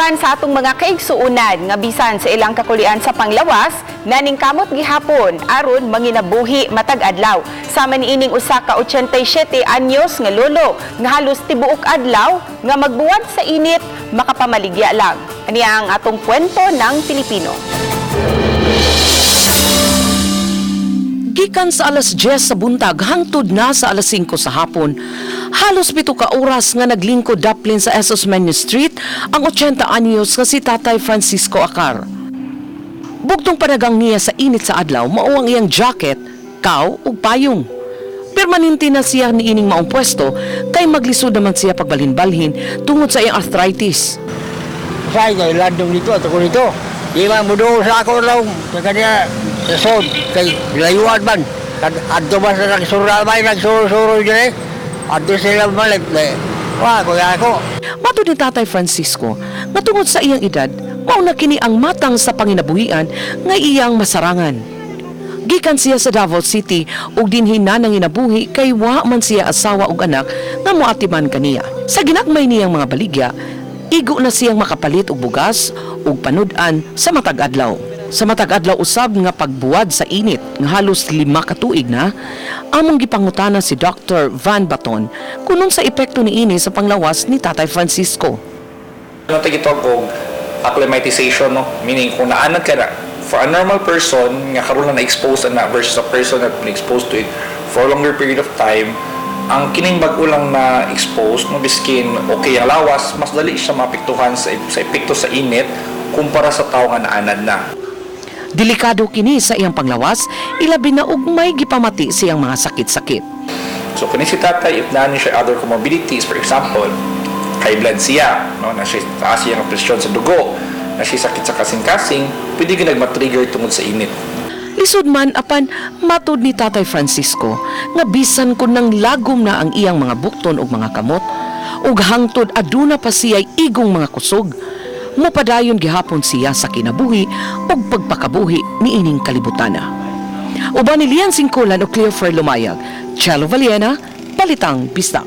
Uban sa atong mga kaigsuunan nga bisan sa ilang kakulian sa panglawas, naningkamot gihapon aron manginabuhi matag adlaw. Sama niining usa ka 87 anyos nga lolo nga halos tibuok adlaw nga magbuwad sa init, makapamaligya lang. Aniya ang atong Kwento ng Pilipino. Gikan sa alas 10 sa buntag hangtod na sa alas 5 sa hapon, halos 7 ka oras nga naglingkod daplin sa S. Osmeña Street ang 80 anyos nga si Tatay Francisco Acar. Bugtong panagang niya sa init sa adlaw mao ang iyang jacket, kaw ug payong. Permanente na siya niining maong pwesto kay maglisod naman siya pagbalhin-balhin tungod sa iyang arthritis. Say kay landong dito at ako dito. Di man mo doon sa ako lang sa kanya sa sod kay layuan man. Adto ba sa nagsural ba nagsururo dire? Adto sila balik le. Wa ko ako. Matod ni Tatay Francisco, nga tungod sa iyang edad, mao na kini ang matang sa panginabuhian nga iyang masarangan. Gikan siya sa Davao City ug dinhi na nanginabuhi kay wa man siya asawa ug anak nga moatiman kaniya. Sa ginagmay niyang mga baligya, igo na siyang makapalit og bugas ug panud-an sa matag adlaw. Sa matag adlaw usab nga pagbuwad sa init nga halos 5 ka tuig na, among gipangutana si Dr. Van Baton kung sa epekto niini sa panglawas ni Tatay Francisco. Ano ta gitawag og acclimatization, no? Meaning, kung naanad ka na, for a normal person nga karon lang na-expose na versus a person that been exposed to it for a longer period of time, ang kining bag-o lang na exposed, no, biskin okay ang lawas, mas dali siya maapektuhan sa epekto sa init kumpara sa tao nga naanad na. Delikado kini sa iyang panglawas, ilabi na og may gipamati siyang mga sakit-sakit. So kini si tatay, if naa ni siya other comorbidities, for example, high blood siya, no, na siya taas iyang presyon sa dugo, na siya sakit sa kasing-kasing, pwede gyud nagma-trigger tungod sa init. Lisod man, apan matud ni Tatay Francisco nga bisan kun nang lagom na ang iyang mga bukton ug mga kamot ug hangtod aduna pa siya'y igong mga kusog, mopadayon gihapon siya sa kinabuhi ug pagpakabuhi niining kalibutana. Uban ni Lian Singkulan o Cleofer Lumayag, Chelo Valiena, Balitang Bisdak.